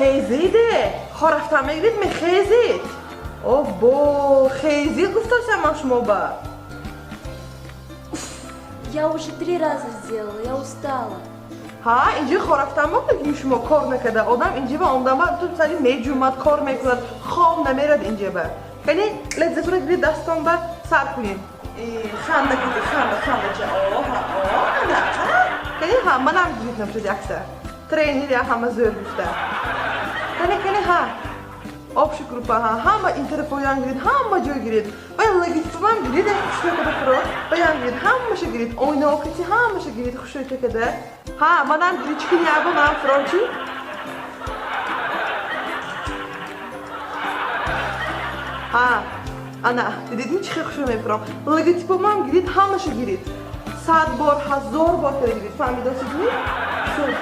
Хезиде, хо рафтан мегирид, мехезид. Обо, хезид гуфтасам ман шумо ба. Я уже 3 раза сделала, я устала. Ҳа, инҷи хо рафтан мо шумо кор накарда. Одам инҷи ба омдан ба ту сари меҷумад, кор мекунад, хоб намерад инҷа ба. Кани лаззатура гирид дастон ба сар кунед. Ханда кунед, ханда, ханда ча. О, ҳа, о, ана, ҳа. Кани ҳа, манам гирид намшуд якса. Тренер я ҳама зӯр гуфта. Кани, кани ҳа. Об шукрупа ҳа, ҳама интерфоян гирид, ҳама ҷой гирид. Ва логотипам гирид, хушрӯй када фуро. Баян гирид, ҳамаша гирид, ойнаокати ҳамаша гирид, хушрӯй када. Ҳа, манам гирид, чӣ кини ябо ман фурон чӣ? Ҳа, ана, дидидми чӣ хел хушрӯй мефуром? Логотипамам гирид, ҳамаша гирид. 100 бор, 1000 бор када гирид. Фаҳмидосидми? Шуд.